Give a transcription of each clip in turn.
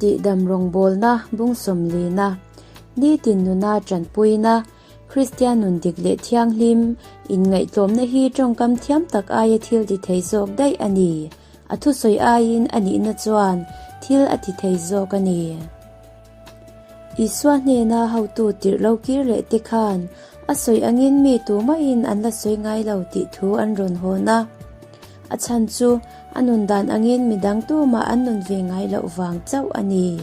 Tihdam rawngbawlna bung sawmlina, nitin nuna tanpuina, Kristian nun dik leh thianghlim, inngaihtlawmna hi tawngkam thiam tak aia thil ti thei zawk daih a ni. A thusawi aiin a nihna chuan thil a ti thei zawk a ni. Isua hnena hotu tirh lo kir leh te khan a sawi angin mi tumahin an la sawi ngai lo tih thu an rawn hawn a. A chhan chu a nun dan angin midang tumah an nun ve ngai loh vang chauh a ni.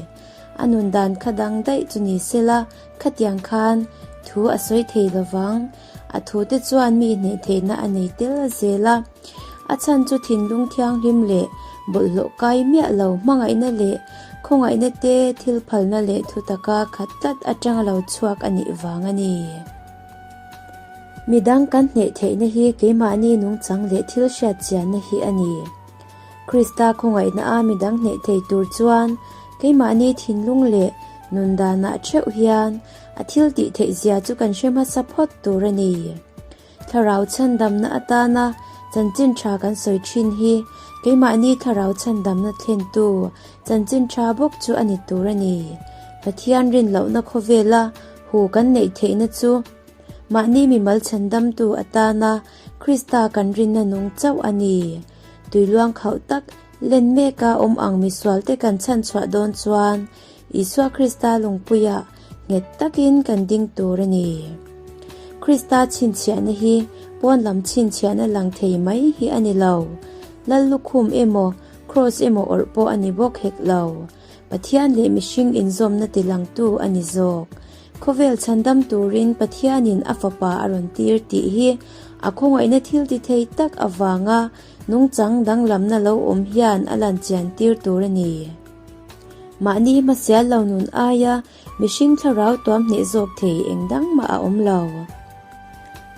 A nun dan kha dang daih chu ni sela khatiang khan thu a sawi thei lovang. A thute chuan mi hneh theihna a nei tel a zel a. A chhan chu thinlung thianghlim leh bawlhhlawh kai miah lo hmangaihna leh khawngaihna te thil phalna leh thutaka khat tlat atanga lo chhuak a nih vang a ni. Midang kan hneh theihna hi keimahni nungchang leh thil hriat chianna hi a ni. Krista khawngaihna a midang hneh thei tur chuan keimahni thinlung leh nun danah theuh hian a thil tih theih zia chu kan hre hmasa phawt tur a ni. Thlarau chhandamna atana chanchin tha kan sawi thin hi keimahni thlarau chhandamna thlentu chanchin tha bawk chu a ni tur a ni. Pathian rin lohna khawvela hu kan neih theihna chu mahni mimal chhandamtu atana Krista kan rinna nung chauh a ni. Tuiluang khauh tak len meka awm ang misualte kan chhanchhuah dawn chuan Isua Krista lungpuiah nghet takin kan ding tur a ni. Krista chhinchhiahna hi pawn lam chhinchhiahna lang thei mai hi a ni lo. Lal lukhum emaw, kraws emaw awrh pawh a ni bawk hek lo. Pathian leh mihring inzawmna tilangtu a ni zawk. Khawvel chhandam turin Pathianin a Fapa a rawn tir tih hi a khawngaihna thil ti thei tak avanga nungchang danglamna lo awm hian a lan chian tir tur a ni. Mahni hmasial lo nun aia mihring thlarau tuam hneh zawk thei eng dang mah a awm lo.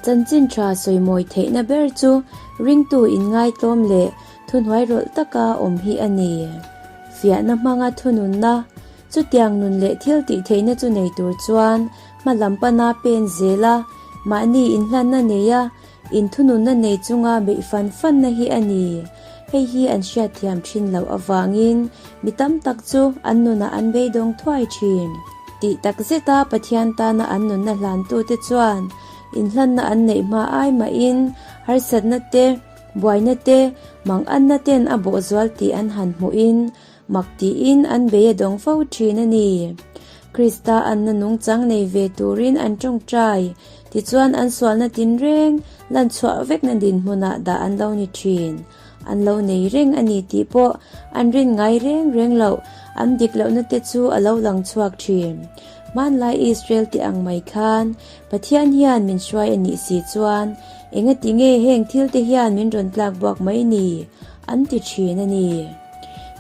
Chanchin tha sawimawi theihna ber chu ringtu inngaitlawm leh thuhnuai rawlh taka awm hi a ni. Fiahna hmanga thununna, chutiang nun leh thil tih theihna chu nei tur chuan hma lam pana pen zel a, mahni inhlanna neia Inthununna nei chunga beih fan fanna hi a ni. Hei hi an hriatthiam thin loh avangin mi tam tak chu an nunah an beidawng thuai thin. Tih tak zeta Pathian tana an nunna hlantute chuan inhlanna an neih hma ai mahin harsatna te, buaina te, manganna ten a bawhzual tih an han hmuhin Mak tiin an bei a dawng fo thin a ni. Krista anna nungchang nei ve turin an tawngtai, tichuan an sualna tinreng lan chhuah vekna dinhmunah dah an lo ni thin. An lo nei reng a ni tih pawh an rin ngai reng reng loh, an dik lohna te chu a lo lang chhuak thin. Hmanlai Israel te ang mai khan Pathian hian min hruai a nih si chuan engati nge heng thil te hian min rawn tlak buak mai ni? an ti thin a ni.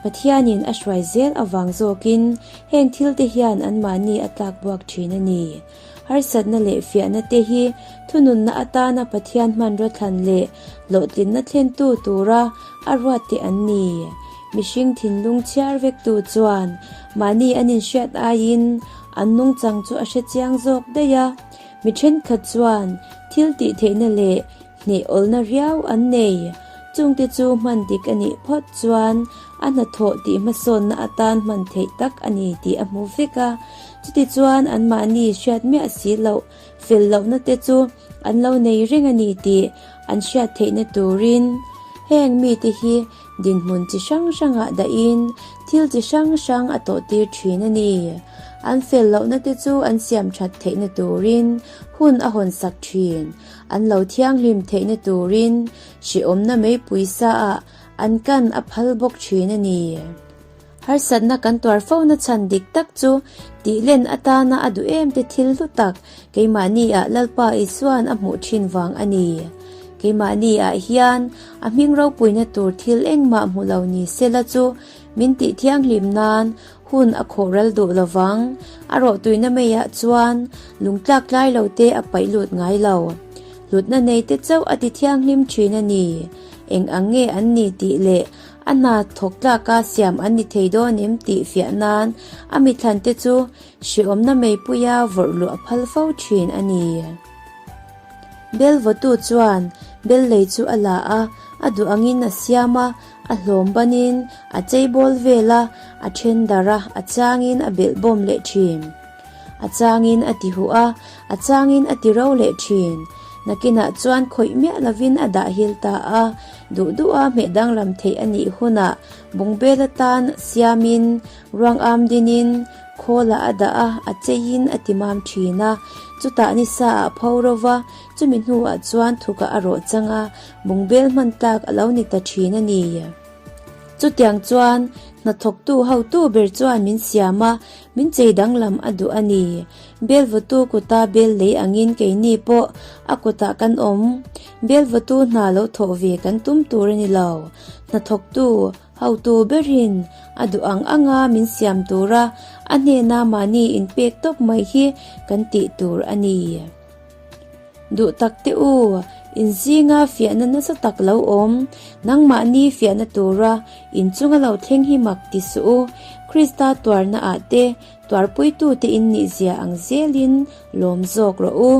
Pathianin a hruai zel avang zawkin heng thilte hian anmahni a tlakbuak thin a ni. Harsatna leh fiahna te hi thununna atana Pathian hmanraw thlan leh hlawhtlinna thlentu tura a ruat te an ni. Mihring thinlung chhiar vektu chuan mahni an inhriat aiin an nungchang chu a hre chiang zawk daih a. Mi thenkhat chuan thil tih theihna leh Hneh awlna riau an nei. Chungte chu hman dik a nih phawt chuan a hnathawh tih hmasawnna atan hman theih tak a ni tih a hmu vek a. Chutichuan anmahni hriat miah si loh fel lohna te chu an lo nei reng a ni tih an hriat theihna turin heng mite hi Dinhmun chi hrang hrangah dahin thil chi hrang hrang a tawhtir thin a ni. An fel lohna te chu an siam that theihna turin hun a hawn sak thin. An lo thianghlim theihna turin hrehawmna meipui saah an kan a phal bawk thin a ni. Harsatna kan tuar fona chhan dik tak chu tihlen atana a duh em te thil hlu tak keimahni ah Lalpa Isua'n a hmuh thin vang a ni. Keimahni ah hian a hming ropuina tur thil engmah hmu lo ni sela chu min tih thianghlim nan hun a khawh ral duh lovang. A rawhtuina meiah chuan lungtlak tlai lo te a paih lut ngai lo. Hlutna nei te chauh a ti thianghlim thin a ni. Eng ang nge an ni tih leh A hna thawk tlaka siam an ni thei dawn em tih fiah nan a mithlan te chu hrehawmna meipuia vawrh luh a phal fo thin a ni. Bel vawtu chuan bel lei chu a la a, a duh angin a siam a, A hlawm banin a cheibawl vel a, a then darh a, a changin a belhbawm leh thin. A changin a ti huh a, a changin a ti ro leh thin. Nakinah chuan khawih miah lovin a dah hil ta a, duh duha hmeh danglam theih a nih hunah bungbel atan siamin ruang am dinin khawlah a dah a, a cheiin a ti mam thin a. Chutah ni sa ah pho ro va, chumi hnuah chuan thukah a rawh chang a, bungbel hman tlak a lo ni ta thin a ni. Chutiang chuan hnathawktu hotu ber chuan min siam a, min chei danglam a duh a ni. Bel vawtu kuta bel lei angin keini pawh a kutah kan awm. Bel vawtu hna lo thawh ve kan tum tur a ni lo. Hnathawktu hotu berin a duh ang anga min siam tura a hnena mahni inpek tawp mai hi kan tih tur a ni. Duh tak teh u, in zinga fiahna nasa tak lo awm, nangmahni fiahna tura in chunga lo thleng hi mak ti suh u, Krista tuarna ah te tuarpuitute in nihzia ang zelin lawm zawk rawh u.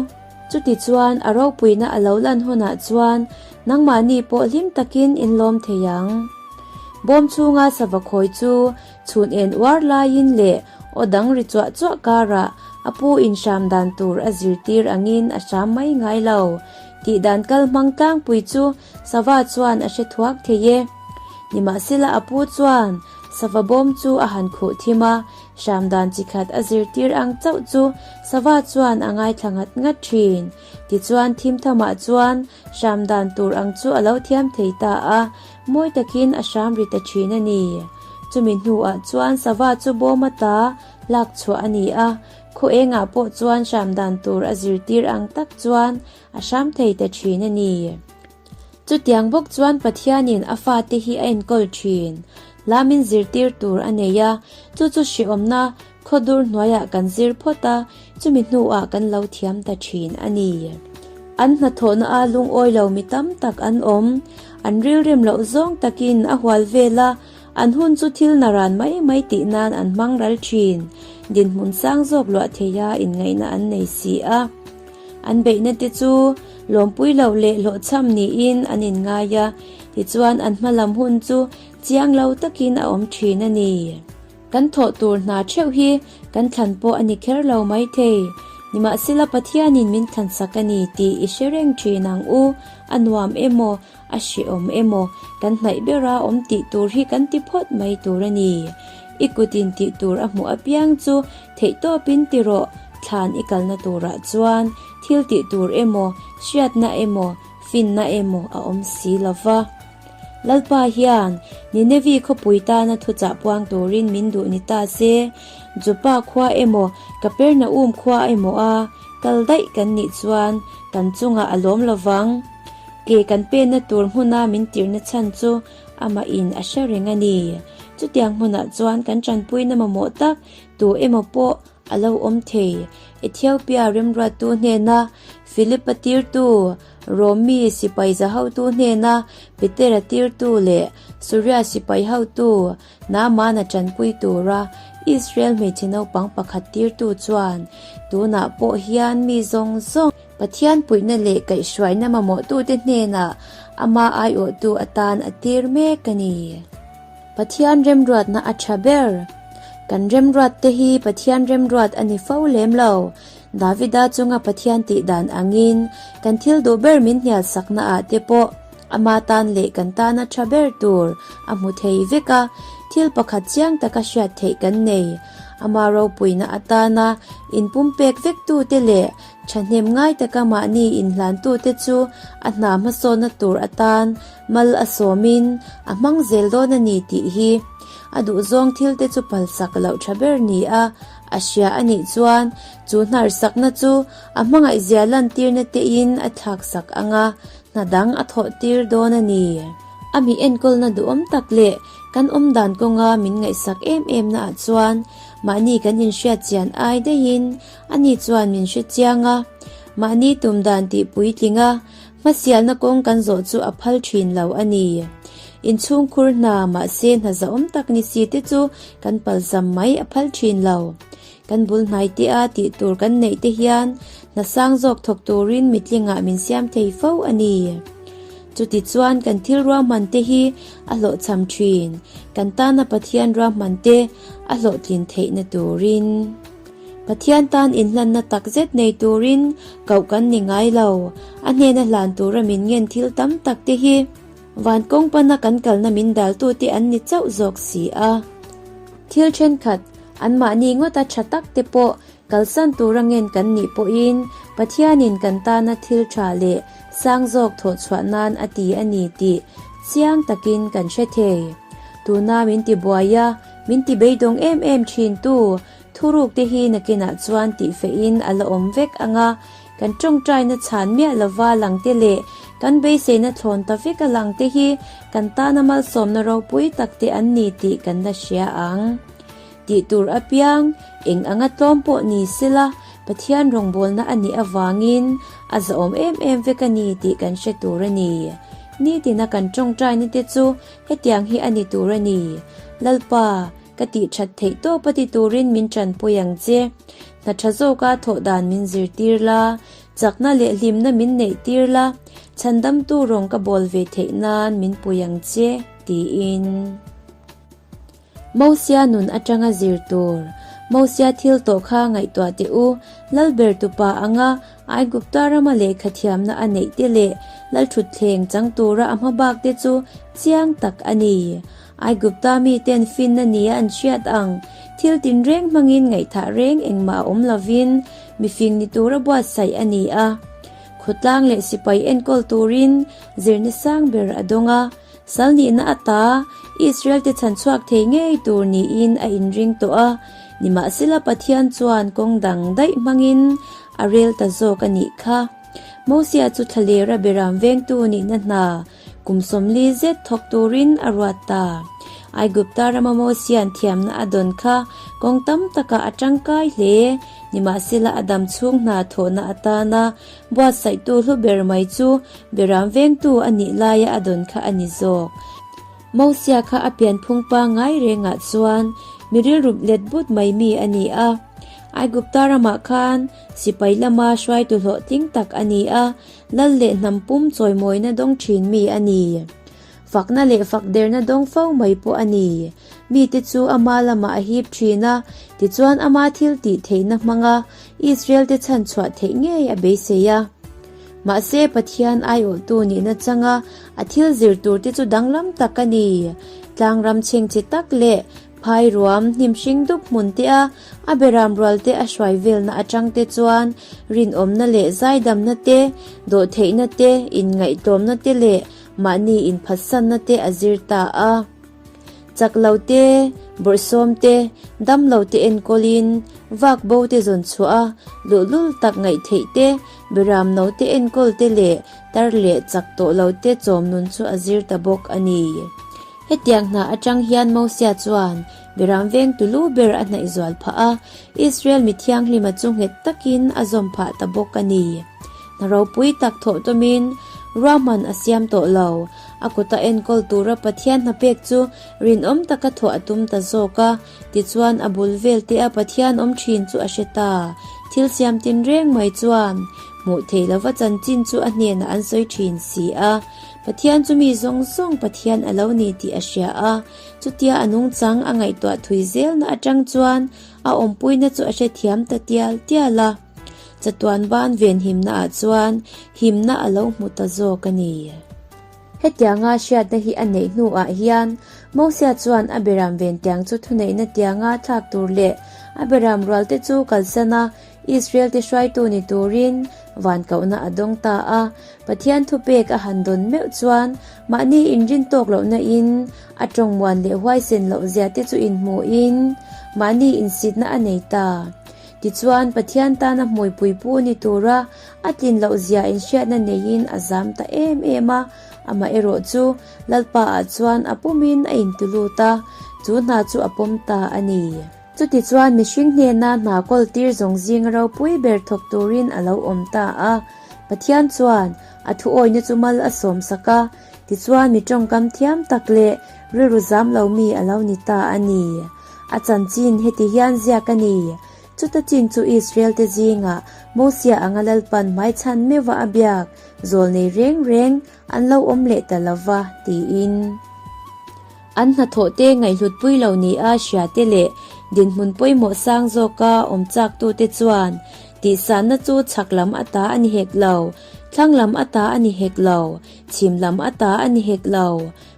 Chutichuan a ropuina a lo lan hunah chuan nangmahni pawh hlim takin in lawm thei ang. Bawm chhunga sava khawi chu Chhun en uar laiin leh aw dang ri chuah chuah karah a pu in hram dan tur a zirtir angin a hram mai ngai lo. Tih dan kal hmang tlangpui chu sava chuan a hre thuak thei e. Nimahsela a pu chuan sava bawm chu a han khuh thim a, hram dan chi khat a zirtir ang chauh chu sava chuan a ngaithla ngat ngat thin. Tichuan thim thamah chuan hram dan tur ang chu a lo thiam thei ta a, Mawi takin a hram ri ta thin a ni. Chumi hnuah chuan sava chu bawm ata lak chhuah a ni a, khaw engah pawh chuan hram dan tur a zirtir ang tak chuan a hram thei ta thin a ni. Chutiang bawk chuan Pathianin a fate hi a enkawl thin. Hlamin zirtir tur a nei a, chu chu hreawmna Khawdur hnuaiah kan zir phawt a, chumi hnuah kan lo thiam ta thin a ni. An hnathawhna a lungawi lo mi tam tak an awm. An rilrem loh zawng takin a hual vel a, an hun chu thil naran mai mai tih nan an hmang ral thin. Dinhmun sang zawk luah theia inngaihna an nei si a. An beihna te chu lawmpui loh leh hlawhchham niin an inngai a, tichuan an hmalam hun chu chiang lo takin a awm thin a ni. Kan thawh tur hna theuh hi kan thlan pawh a ni kher lo maithei. Nimahsela Pathianin min thlansak a ni tih i hre reng thin ang u, a nuam emaw, a hrehawm emaw, kan hnaih bera awm tih tur hi kan ti phawt mai tur a ni. I kutin tih tur a hmuh apiang chu theihtawpin ti rawh, thlan i kalna turah chuan thil tih tur emaw, hriatna emaw, finna emaw a awm si lova. Lalpa hian Ninevi khawpui tana thuchah puang turin min duh ni ta se, Joppa khua emaw Kapernaum khua emaw a kal daih kan nih chuan kan chungah a lawm lo vang. Ke kan penna tur hmuna min tirhna chhan chu amah in a hre reng a ni. Chutiang hmunah chuan kan tanpuina mamawh tak tu emaw pawh A lo awm thei. Ethiopia remruattu hnena Philip-a tirtu, Romi sipai za hotu hnena Petera tirtu leh Suria sipai hotu Naamana tanpui tura Israel hmeichhe naupang pakhat tirtu chuan tunah pawh hian mi zawng zawng Pathian puihna leh kaihhruaina mamawhtute hnenah ama aiawhtu atan a tir mek a ni. Pathian remruatna a tha ber. Kan remruat te hi Pathian remruat a ni fo lem lo. Davida chunga Pathian tih dan angin kan thil duh ber min hnial sakna ah te pawh ama tan leh kan tana tha ber tur a hmu thei vek a, thil pakhat chiang taka hriat theih kan nei. Ama ropuina atana inpumpek vek tu te leh Thahnem ngai taka mahni inhlantute chu a hna hmasawnna tur atan mal a sawmin a hmang zel dawn a ni tih hi a duhzawng thilte chu palsak loh tha ber ni a a hria a nih chuan chu hnarsakna chu a hmangaihzia lantirna tein a thlaksak ang a, hna dang a thawhtir dawn a ni. A mi enkawlna duhawm tak leh kan awmdan kawnga min ngaihsak em em naah chuan mahni kan inhriat chian ai daihin Ani chuan min hre chiang a, mahni tum dan tih puitling a, hmasialna kawng kan zawh chu a phal thin lo a ni. Inchhungkhur hna mahse hna zahawm tak ni si te chu kan palzam mai a phal thin lo. Kan bul hnai te a tih tur kan neih te hian hna sang zawk thawk turin mitlingah min siam thei fo a ni. Chutichuan kan thil ruahmante hi a hlawhchham thin, kan tana Pathian ruahmante a hlawhtlin theihna turin. Pathian tan inhlanna takzet nei turin koh kan ni ngai lo, a hnena hlan tura min ngen thil tam tak te hi van kawng pana kan kalna min daltute an ni chauh zawk si a. Thil thenkhat, anmahni ngawta tha tak te pawh Kalsan tura ngen kan nih pawhin Pathianin kan tana thil tha leh sang zawk thawh chhuah nan a ti a ni tih chiang takin kan hre thei. Tuna min ti buai a, min ti beidawng em em thintu thuruk te hi nakinah chuan tihfehin a la awm vek ang a, kan tawngtaina chhan miah lova lang te leh kan beiseina thlawn ta vek a lang te hi kan tana malsawmna ropui tak te an ni tih kan la hria ang. Tih tur apiang, eng anga tlawm pawh ni sela, Pathian rawngbawlna a nih avangin a zahawm em em vek a ni tih kan hre tur a ni. Nitina kan tawngtaina te chu hetiang hi a ni tur a ni, Lalpa, ka tih that theih tawp a ti turin min tanpui ang che. Hna tha zawka thawh dan min zirtir la, chakna leh hlimna min neih tir la, chhandamtu rawng ka bawl ve theih nan min pui ang che, tiin. Mosia nun atanga zir tur. Mosia thil tawh kha ngaihtuah teh u, Lalber tupa anga Aigupta rama lehkha thiamna a neih te leh Lalthutthleng chang tura a hmabak te chu chiang tak a ni. Aigupta miten finna nia an hriat ang thil tinreng hmangin ngaihthah reng engmah a awm lovin mifing ni tura buatsaih a ni a. Khawtlang leh sipai enkawl turin zirna sang ber a dawng a. Sal nihna ata Israel te chhan chhuak thei ngei tur niin a inring tawh a, nimahsela Pathian chuan kawng dang daih hmangin a rel ta zawk a nih kha. Mosia chu thlalera beram vengtu nihna hna kum 40 zet thawk turin a ruat ta. Aigupta rama Mosia'n thiamna a dawn kha kawng tam takah a tangkai hle, nimahsela a dam chhung hna thawhna atana Buatsaihtu hlu ber mai chu Beram vengtu a nih laia a dawn kha a ni zawk. Mosia kha a pianphung pangngai rengah chuan mi rilrup let but mai mi a ni a. Aigupta ramah khan sipai lama hruaitu hlawhtling tak a ni a, lal leh hnam pum chawimawina dawng thin mi a ni. Fakna leh fakderna dawng fo mai pawh a ni. Mite chu ama lamah a hip thin a, tichuan ama thil tih theihna hmanga Israel-te chhan chhuah theih ngei a beisei a. Mahse, Pathian aiawhtu nihna changa a thil zir turte chu danglam tak a ni. Tlangram chhengchhe tak leh phai ruam hnim hring dup hmun te a a beram rual te a hruai velna atang te chuan rinawmna leh zaidamna te, dawhtheihna te, inngaihtlawmna te leh mahni inphatsanna te a zir ta a. Chak lo te, bawrhsawm te, dam lo te enkawlin, vak bo te zawn chhuah a, luhlul tak ngaih theih te, beram no te enkawl te leh tar leh chak tawh lo te chawm nun chu a zir ta bawk a ni. Hetiang hna atang hian Mosia chuan beram veng tulu ber a hnaih zual phah a, Israel mi thianghlima chu nghet takin a zawm phah ta bawk a ni. Hna ropui tak thawh tawmin ruahman a siam tawh lo. A kuta enkawl tura Pathian hna pek chu rinawm taka thawh a tum ta zawk a, tichuan a bul vel te a Pathian awm thin chu a hre ta. Thil siam tinreng mai chuan hmuh theih lova chanchin chu a hnenah an sawi thin si a. Pathian chu mi zawng zawng Pathian a lo ni tih a hria a, chutia a nungchang a ngaihtuah thui zelna atang chuan a awmpuina chu a hrethiam ta tial tial a. Chatuan ban venhimna ah chuan himna a lo hmu ta zawk a ni. Hetianga hriatna hi a neih hnuah hian Mosia chuan a beram ven tiang chu thuneihna tianga thlak tur leh a beram rualte chu kalsan a Israel te hruaitu ni turin van kohna a dawng ta a. Pathian thupek a han dawn meuh chuan mahni inrin tawk lohna in a tawngmuan leh huaisen loh zia te chu inhmuhin mahni insitna a nei ta. Tichuan, Pathian tana hmuipui pu ni tura a tlin loh zia inhriatna neiin a zam ta em em a, amaherawh chu Lalpa ah chuan a pumin a intulut a, chu hna chu a pawm ta a ni. Chutichuan mihring hnena hna kawl tir zawng zinga ropui ber thawk turin a lo awm ta a, Pathian chuan a thuawina chu mal a sawm sak a, tichuan mi tawngkam thiam tak leh rilru zam lo mi a lo ni ta a ni. A chanchin heti hian ziak a ni, Chuta chin chu Israel-te zingah Mosia anga Lalpan hmaichhan meuha a biak. Zawlnei reng reng an lo awm leh ta lova, tiin. An hnathawhte ngaihhlutpui lo nia hriate leh dinhmun pawimawh sang zawka awm chaktute chuan tihsanna chu chhak lam ata a ni hek lo, thlang lam ata a ni hek lo, chhim lam ata a ni hek lo.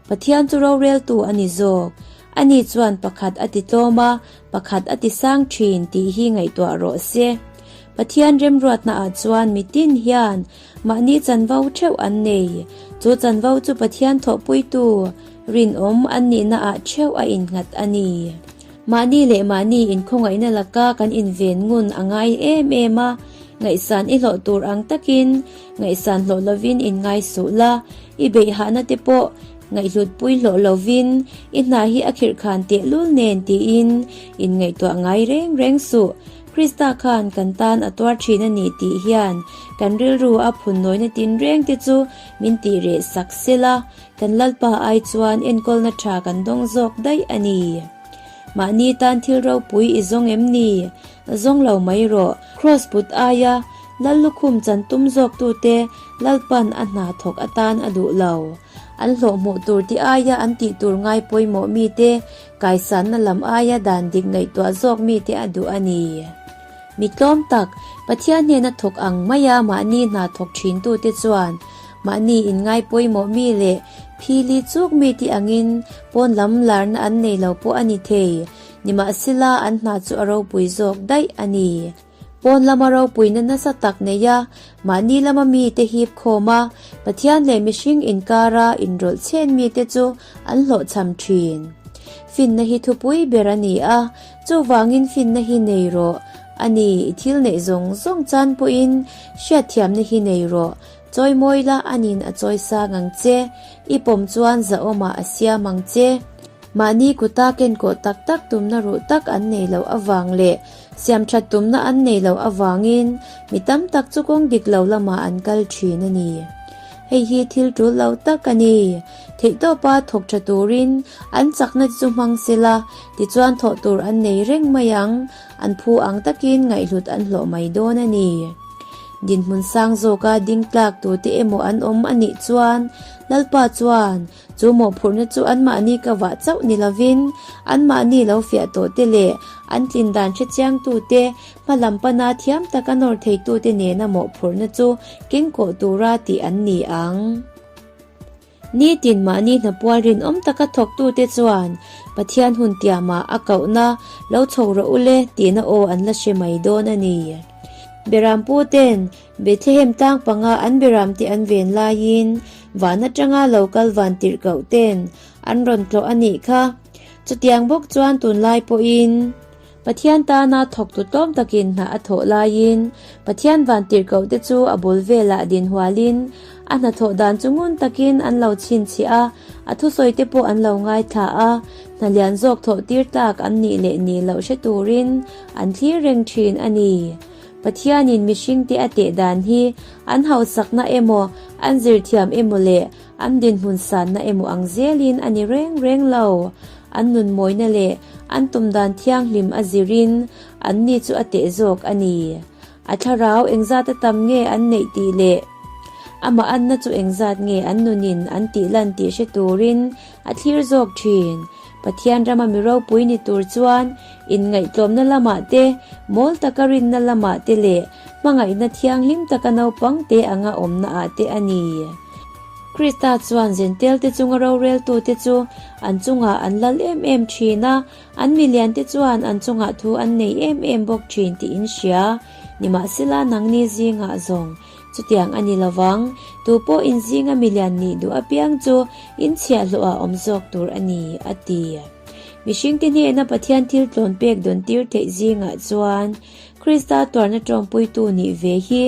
Pathian chu roreltu a ni zawk. Ani chuan pakhat a ti tlawm a, pakhat a ti sang thin tih hi ngaihtuah rawh se. Pathian remruatnaah chuan mitin hian Mahni chanvo theuh an nei. Chu chanvo chu Pathian thawhpuitu rinawm an nihnaah theuh a innghat a ni. Mahni leh mahni inkhawngaihna laka kan inven ngun a ngai em em a, ngaihsan i hlawh tur ang takin ngaihsan hlawh lovin inngai suh la, i beihhahna te pawh ngaihhlutpui hlawh lovin i hna hi a khirhkhan tehlul nen tiin inngaihtuah ngai reng reng suh. Krista khan kan tan a tuar thin a ni tih hian kan rilru a phunnawina tinreng te chu min tih reh sak sela, kan Lalpa ai chuan enkawlna tha kan dawng zawk daih a ni. Mahni tan thil ropui i zawng em ni? Zawng lo mai rawh. Kraws put aia Lal lukhum chan tum zawk tute Lalpan a hna thawk atan a duh lo. An hlawh hmuh tur ti aia an tih tur ngai pawimawh mite Kaisanna lam aia dan dik ngaihtuah zawk mite a duh a ni. Mi tlawm tak, Pathian hnena thawk ang maia mahni hna thawk thintute chuan mahni inngai pawimawh mi leh phili chuk mi tih angin pawn lam larna an nei lo pawh a ni thei. Nimahsela an hna chu a ropui zawk daih a ni. Pawn lama ropuina nasa tak nei a, mahni lama mite hip khawm a, Pathian leh mihring inkara inrawlh chhen mite chu an hlawhchham thin. Finna hi thupui ber a ni a, chuvangin finna hi nei rawh. A ni, i thil neih zawng zawng chan pawhin hriatthiamna hi nei rawh. Chawimawi la anin a chawi sang ang che, i pawm chuan zahawmah a siam ang che. Mahni kuta kenkawh tak tak tumna ruh tak an nei loh avang leh Siamthat tumna an nei loh avangin mi tam tak chu kawng dik lo lamah an kal thin a ni. Hei hi thil tul lo tak a ni. Theihtawpa thawk tha turin an chakna te chu hmang sela, tichuan thawh tur an nei reng mai ang, an phu ang takin ngaihhlut an hlawh mai dawn a ni. Dinhmun sang zawka ding tlak tute emaw an awm a nih chuan Lalpa chuan Chu mawhphurhna chu anmahni ka vah chauh ni lovin, anmahni lo fiah tawh te leh an tlin dan hre chiangtute, hma lam pana thiam taka nawr theitute nena mawhphurhna chu kengkawh tura tih an ni ang. Nitin mahni hnapual rinawm taka thawktute chuan Pathian hun tiamah a kohna lo chho rawh u le tihna aw an la hre mai dawn a ni. Berampu ten Bethlehem tlang panga an beram te an ven laiin van atanga lo kal van tirh koh ten an rawn tlawh a nih kha. Chutiang bawk chuan tunlai pawhin Pathian tana thawktu tlawm takin hna a thawh laiin Pathian van tirh koh te chu a bul velah din hualin a hnathawh dan chu ngun takin an lo chhinchhiah a, a thusawi te pawh an lo ngaithla a, hna lian zawk thawh tir tlak an nih leh nih loh hre turin an thlir reng thin a ni. Pathianin mihringte a teh dan hi an hausakna emaw, an zirthiam emaw leh an dinhmun sanna emaw ang zelin a ni reng reng lo. An nunmawina leh an tum dan thianghlim a zirin anni chu a teh zawk a ni. A thlarau engzata tam nge an neih tih leh amah anna chu engzat nge an nunin an tih lan tih hre turin a thlir zawk thin. Pathian rama mi ropui ni tur chuan Inngaihtlawmna lamah te, mawl taka rinna lamah te leh hmangaihna thianghlim taka naupang te anga awmna ah te a ni. Krista chuan Zentelte chunga roreltute chu an chungah an lal em em thin a, an miliante chuan an chungah thu an nei em em bawk thin tih in hria. Nimahsela nangni zingah zawng chutiang a ni lovang, tupawh in zinga milian nih duh apiang chu in chhiahhlawhah awm zawk tur a ni, a ti. Mihringte hnena Pathian thil tlawn pek dawn tir theih zingah chuan Krista tuarna tawngpuitu nih ve hi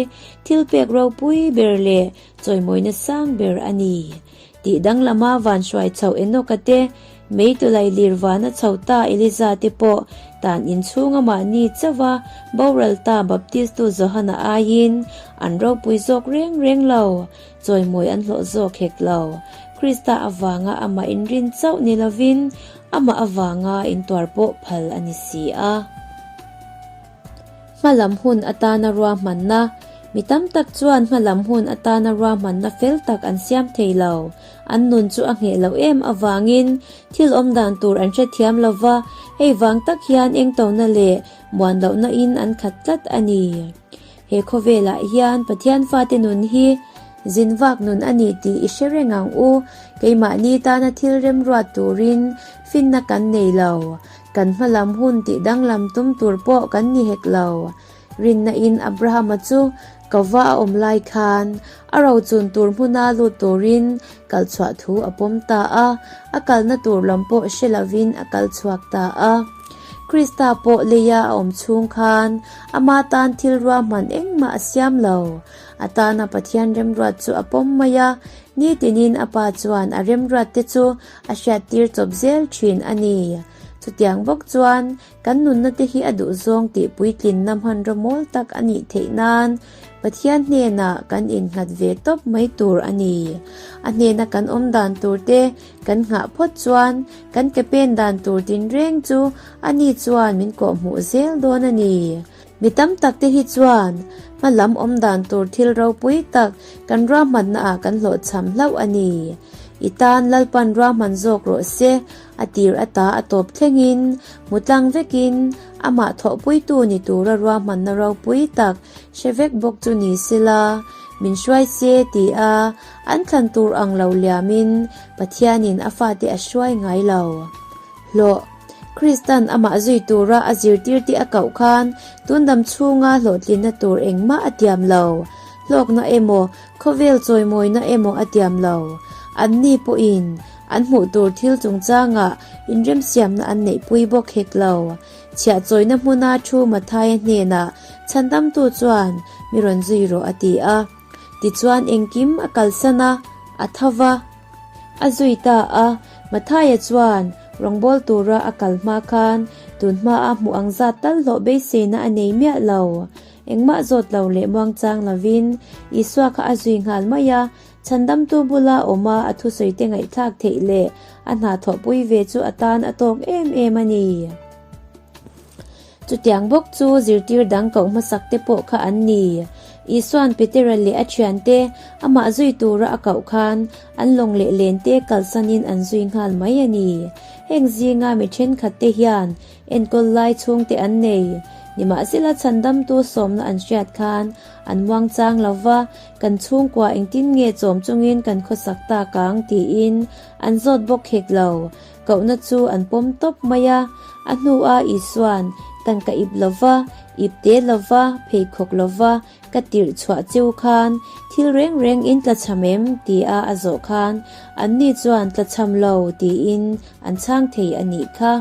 thil pek ropui ber leh chawimawina sang ber a ni. Tih danglama van hruai chhoh Enoka te, mei tawlai lir vana chho ta Eliza te pawh tan inchhunga mahni chauha boral ta Baptistu Johana aiin an ropui zawk reng reng lo. Chawimawi an hlawh zawk hek lo. Krista avanga amah inrin chauh ni lovin amah avanga intuar pawh phal a ni si a. Hmalam hun atana ruahmanna. Mi tam tak chuan hmalam hun atana ruahmanna fel tak an siam thei lo. An nun chu a ngheh loh em avangin thil awm dan tur an hrethiam lo va, hei vang tak hian engtona leh muan lohna in an khat tlat a ni. He khawvelah hian Pathian fate nun hi zin vak nun a ni tih i hre reng ang u. Keimahni tana thil remruat turin finna kan nei lo. Kan hmalam hun tih danglam tum tur pawh kan ni hek lo. Rinna in Abrahama chu kova a awm lai khan a rochun tur hmuna lut turin kal chhuah thu a pawm ta a, a kalna tur lam pawh hre lovin a kal chhuak ta a. Krista pawh leia a awm chhung khan ama tan thil ruahman engmah a siam lo. A tana Pathian remruat chu a pawm mai a, nitinin a Pa chuan a remruatte chu a hriattir chawp zel thin a ni. Chutiang bawk chuan Kan nunna te hi a duhzawng tih puitlinna hmanraw mawl tak a nih theih nan Pathian hnenah kan innghat ve tawp mai tur a ni. A hnena kan awm dan tur te kan nghah phawt chuan kan ke pen dan tur tinreng chu ani chuan min kawhhmuh zel dawn a ni. Mi tam tak te hi chuan hma lam awm dan tur thil ropui tak kan ruahmanna ah kan hlawhchham hlauh a ni. I tan Lalpan ruahman zawk rawh se, a tir ata a tawp thlengin hmu tlang vekin amah thawhpuitu ni tura ruahmanna ropui tak hre vek bawk chu ni sela, min hruai se ti a an thlan tur ang lo liamin Pathianin a fate a hruai ngai lo. Hlawh. Kristan amah zui tura a zirtir tih a koh khan tun dam chhunga hlawhtlinna tur engmah a tiam lo. Hlawkna emaw, khawvel chawimawina emaw a tiam lo. Anni pawhin an hmuh tur thil chungchangah inremsiamna an neihpui bawk hek lo. Chhiahchawina hmuna thu Mathaia hnenah chhandamtu chuan mi rawn zui rawh a ti a. Tichuan engkim a kalsan a, a tho va. A zui ta a, Mathaia chuan rawngbâwl tura a kal hma khan tun hmaa hmuh ang zat tal hlawh beiseina a nei miah lo. Engmah zawt lo leh muangchang lovin Isua kha a zui nghal mai a, chhandamtu bula awma a thusawite ngaihthlak theih leh a hna thawhpui ve chu a tan a tawk em em a ni. Chutiang bawk chu zirtir dang koh hmasak te pawh kha an ni. Isua'n Petera leh a thiante amah zui tura a koh khan an lawng leh len te kalsanin an zui nghal mai a ni. Heng zinga mi thenkhat te hian enkawl lai chhungte an nei. Nimahsela chhandamtu sawmna an hriat khan an muangchang lo va, kan chhungkua engtin nge chawm chungin kan khawsak tak ang tiin an zawt bawk hek lo. Kohna chu an pawm tawp mai a, a hnuah Isua'n, Tangka ip lova, ip te lova, pheikhawk lova ka tirh chhuah cheu khan thil reng reng in tlachham em? tia a zawh khan anni chuan tlachham lo tiin an chhang thei a nih kha.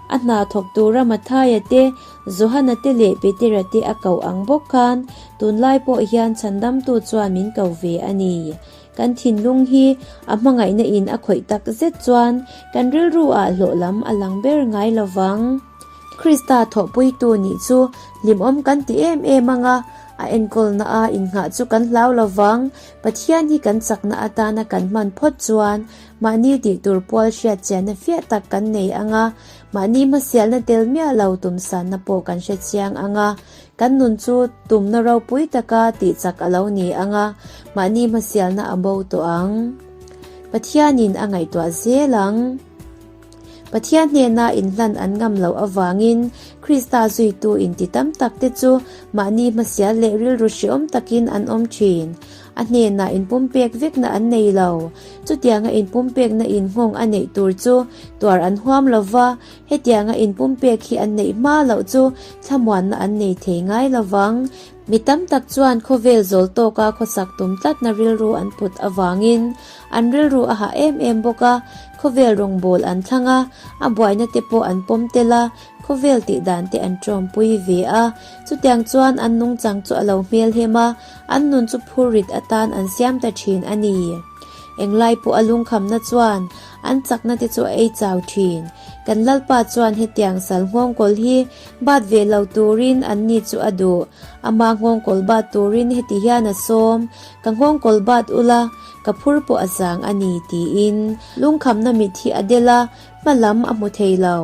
A hna thawk tura Mathaia te, Johana te leh Petera te a koh ang bawk khan tunlai pawh hian chhandamtu chuan min ko ve a ni. Kan thinlung hi a hmangaihna in a khawih tak zet chuan kan rilru ah hlawh lam a lang ber ngai lo vang. Krista thawhpuitu nih chu hlimawm kan ti em em ang a, a enkawlna a innghah chu kan hlau lo vang. Pathian hi kan chakna atana kan hman phawt chuan mahni tih tur pual hriat chianna fiah tak kan nei ang a, mahni hmasialna tel miah lo tumsanna pawh kan hre chiang ang a. Kan nun chu tumna ropui taka tihchak a lo ni ang a, mahni hmasialna a bo tawh ang. Pathianin a ngaihtuah zel ang. Pathian hnena inhlan an ngam loh avangin Krista zuitu inti tam takte chu mahni hmasial leh rilru hreawm takin an awm thin. A hnenah inpumpek vekna an nei lo. Chutianga inpumpekna inhawng a neih tur chu tuar an huam lo va, Hetianga inpumpek hi an neih hma loh chu thlamuanna an nei thei ngai lo vang. Mi tam tak chuan khawvel zawl tawka khawsak tum tlatna rilru an put avangin an rilru a hah em em bawk a, khawvel rawngbâwl an thlang a, a buaina te pawh an pawm tel a, khawvel tih dan te an ṭawmpui ve a. Chutiang chuan an nungchang chu a lo hmelhem a, an nun chu phurrit atan an siam ta ṭhin a ni. Englai pawh a lungkhamna chuan An chakna te chu a ei chau thin. Kan Lalpa chuan hetiang sal nghawngkawl hi bat ve lo turin anni chu a duh. Ama nghawngkawl bat turin heti hian a sawm, Ka nghawngkawl bat ula, ka phur pawh a zang a ni, tiin. Lungkhamna mit hi a del a, hma lam a hmu thei lo.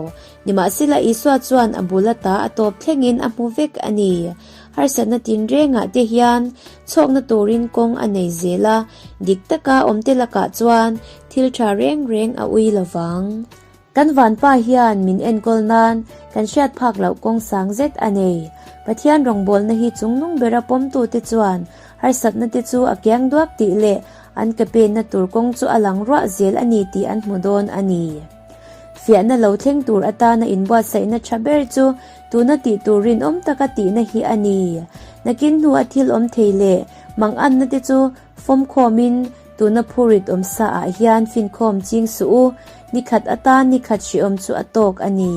Nimahsela Isua chuan a bul ata a tawp thlengin a hmu vek a ni. Harsatna tinrengah te hian chhawkna turin kawng a nei zel a, dik taka awmte lakah chuan thil tha reng reng a ui lo vang. Kan vanpa hian min enkawl nan kan hriat phak loh kawng sang zet a nei. Pathian rawngbawlna hi chungnung bera pawmtute chuan harsatna te chu a kiang duak tih leh an ke penna tur kawng chu a lang ruah zel a ni tih an hmu dawn a ni. Fiahna lo thleng tur atana inbuatsaihna tha ber chu Tuna tih tur rinawm taka tihna hi a ni. Nakin hnua thil awm thei leh manganna te chu fawmkhawmin tuna phurit awm sa ah hian finkhawm ching suh u, nikhat atan nikhat hriawm chu a tawk a ni.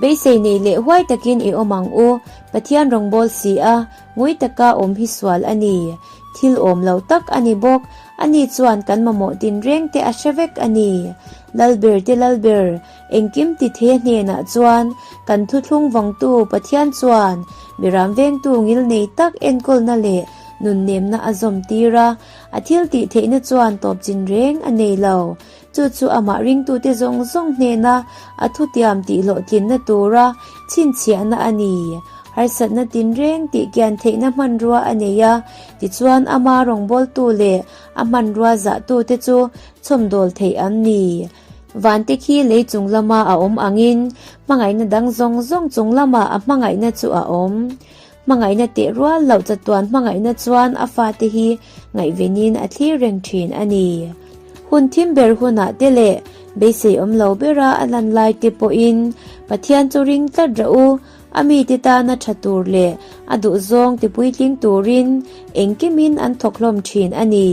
Beisei nei leh huai takin i awm ang u, Pathian rawngbâwl si a, ngui taka awm hi sual a ni. Thil awm lo tak a ni bawk, ani chuan kan mamawh tinreng te a hre vek a ni. Lalber te Lalber, Engkim tithe hnenah chuan kan thuthlung vawngtu Pathian chuan Miram vengtu ngilnei tak enkawlna leh nunnemna a zawm tir a, a thil tih theihna chuan tawp chin reng a nei lo. Chu chu amah ringtute zawng zawng hnena a thutiam tih hlawhtlinna tura chhinchhiahna a ni. Harsatna tinreng tih kian theihna hmanrua a nei a, tichuan ama rawngbawltu leh a hmanrua zahtute chu chhawmdawl theih an ni. Vante khi lei chung lama a awm angin hmangaihna dang zawng zawng chung lamah a hmangaihna chu a awm. Hmangaihna teh rual loh chatuan hmangaihna chuan a fate hi ngaihvenin a thlir reng thin a ni. Hun thim ber hunah te leh beisei awm lo bera a lan lai te pawhin Pathian chu ring tlat rawh u, a mite tana tha tur leh a duhzawng tipuitling turin engkimin an thawk hlawm thin a ni.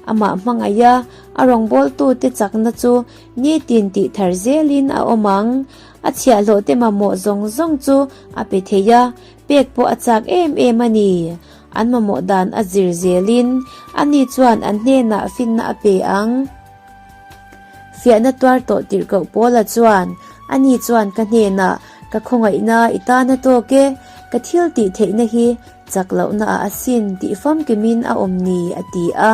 Amah hmangaih a, a rawngbawltute chakna chu nitin tih thar zelin a awm ang. A chhiahhlawhte mamawh zawng zawng chu a pe thei a, pek pawh a chak em em a ni. An mamawh dan a zir zelin ani chuan an hnenah finna a pe ang. Fiahna tuar tawh tirhkoh Paula chuan, Ani chuan ka hnenah, Ka khawngaihna i tan a tawk e, ka thil tih theihna hi Chak lohna ah a sin tih famkimin a awm ni, a ti a.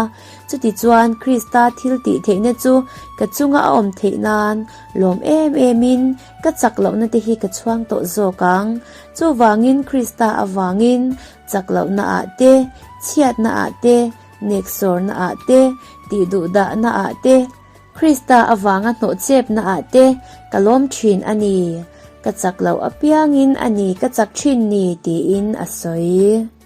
Chutichuan Krista thil tih theihna chu ka chunga a awm theih nan lawm em emin ka chak lohna te hi ka chhuang tawh zawk ang. Chuvangin Krista avangin chak lohna ah te, chhiatna ah te, neksawrna ah te, tihduhdahna ah te, Krista avanga hnawhchepna ah te ka lawm thin a ni, ka chak loh apiangin a ni ka chak thin ni tiin a sawi.